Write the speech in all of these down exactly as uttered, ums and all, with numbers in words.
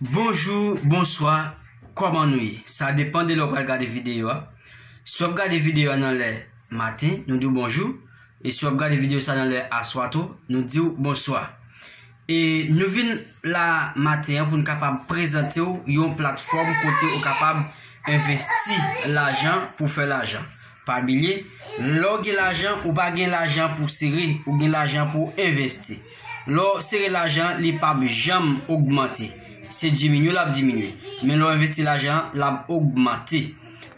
Bonjou, bonswa, kòman nou ye? Sa depann de lè w pral gade videyo a. Si w ap gade videyo a nan lè maten, nou di w bonjou. E si w ap gade videyo sa nan lè aswa tou, nou di w bonswa. E nou vin la maten an pou n kapab prezante w yon platfòm kote ou kapab envesti lajan pou fè lajan. Pa bliye, lè w gen lajan, ou pa gen lajan pou sere, ou gen lajan pou envesti. Lè w sere lajan, li p ap janm ogmante. Se diminye l ap diminye. Men lè w envesti lajan, l ap ogmante.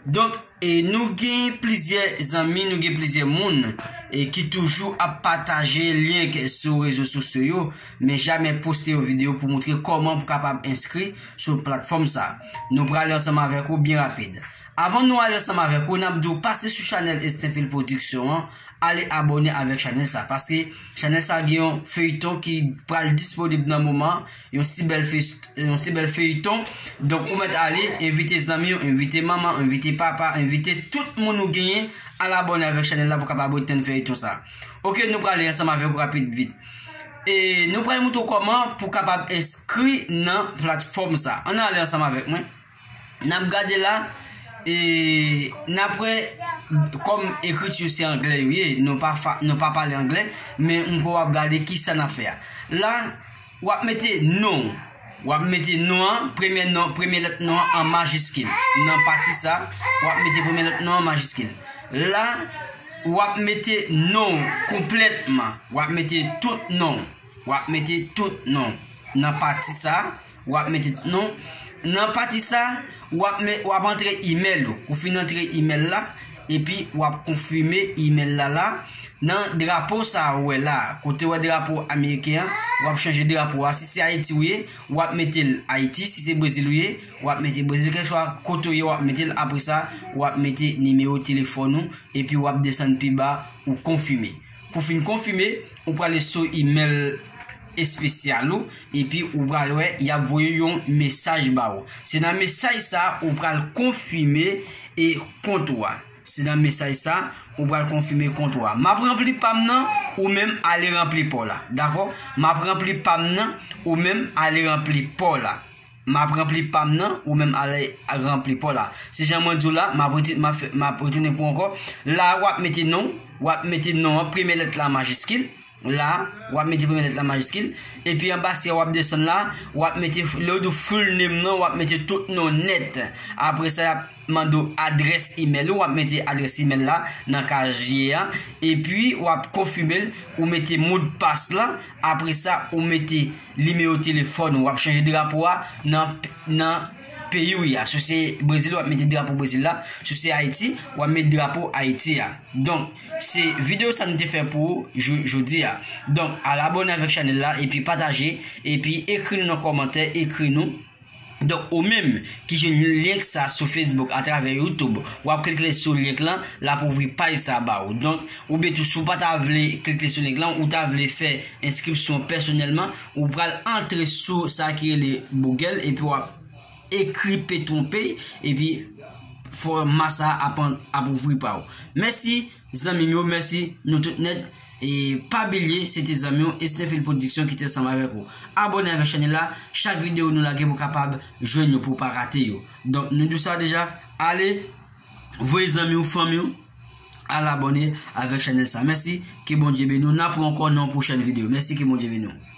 Donk, e nou gen plizyè zanmi, nou gen plizyè moun e ki toujou ap pataje lyen sou rezo sosyo yo, men jamè poste yon videyo pou montre kòman pou kapab enskri sou platfòm sa. Nou prale ansanm avèk ou byen rapid. Avan nou ale ansanm avèk ou, n ap di w pase sou chanèl Estenfil Production an, ale abòne avèk chanèl sa, paske chanèl sa gen yon feyton ki pral disponib nan moman, yon si bèl fey-, yon si bèl feyton. Donk, ou mèt ale, envite zanmi w, envite manman, envite papa, envite tout moun ou genyen, al abòne avèk chanèl la pou kapab ret tann feyton sa. Oke, nou prale ansanm avèk ou rapid vit. E nou pral montre w kòman pou kapab enskri nan platfòm sa. Ann ale ansanm avèk mwen. N ap gade la, e n ap wè kòm ekriti yo se anglè yo ye, nou pa fa-, nou pa pale anglè, men m kwè w ap gade kisa n ap fè a. La, w ap mete non w. W ap mete non an, premye non, premye lèt non an an majiskil. Nan pati sa, w ap mete premye lèt non an an majiskil. La, w ap mete non w konplètman. W ap mete tout non w. W ap mete tout non w. Nan pati sa, w ap mete non. Nan pati sa, w ap me-, w ap antre imèl ou. Ou fin antre imèl la, epi w ap konfime imèl la la. Nan drapo sa ou wè la, kote w wè drapo ameriken an, w ap chanje drapo a. Si se Ayiti ou ye, w ap mete l Ayiti. Si se Brezil ou ye, w ap mete Brezil. Kèlkeswa kote w ye, w ap mete l. Apre sa, w ap mete nimewo telefòn ou, epi w ap desann pi ba, ou konfime. Pou fin konfime, ou prale sou imèl espesyal ou, epi ou pral wè y ap voye yon mesaj ba ou. Se nan mesaj sa ou pral konfime e kont ou a. Se nan mesaj sa ou pral konfime kont ou a. M ap ranpli pa m nan, ou menm ale ranpli pa w la. Dakò? M ap ranpli pa m nan, ou menm ale ranpli pa w la. M ap ranpli pa m nan, ou menm ale ranpli pa w la. Se jan mwen di w la, m ap rete-, m ap fè, m ap retounen pou ankò. La, w ap mete non, w ap mete non an, premye lèt la majiskil. La, w ap mete premye lèt la majiskil. Epi anba si a w ap desann la, w ap mete, lè yo di w full name nan, w ap mete tout non nèt. Apre sa, y ap mande w adrès imèl ou, w ap mete adrès imèl la nan kazye a. Epi, w ap konfime l, ou mete modpas la. Apre sa, ou mete nimewo telefòn ou, w ap chanje drapo a nan, nan peyi w ye a. Si w se Brezil, w ap mete drapo Brezil la. Si w se Ayiti, w ap mete drapo Ayiti a. Donk, se videyo sa nou te fè pou ou jo-, jodi a. Donk, al abòne avèk chanèl la, epi pataje, epi ekri nou nan kòmantè, ekri nou. Donk, ou menm ki jwenn link sa sou Facebook atravè YouTube, w ap klike sou link lan, l ap ouvri paj sa ba ou. Donk, oubyen tou, si w pa ta vle klike sou link lan, ou ta vle fè enskripsyon pèsonèlman, ou pral antre sou sa ki rele Google, epi w ap ekri Petronpay, epi fòma sa ap, ap ouvri pa ou. Mèsi, zanmi m yo, mèsi, nou tout nèt. E pa bliye, se te zanmi w, Estenfil Production ki te ansanm avèk ou. Abòne avèk chanèl la, chak videyo nou lage pou kapab jwenn yo, pou w pa rate yo. Donk, nou di w sa deja, ale, voye zanmi w, fanmi w, al abòne avèk chanèl sa. Mèsi, ke Bondye beni w. N ap wè ankò nan yon pwochèn videyo. Mèsi, ke Bondye beni w.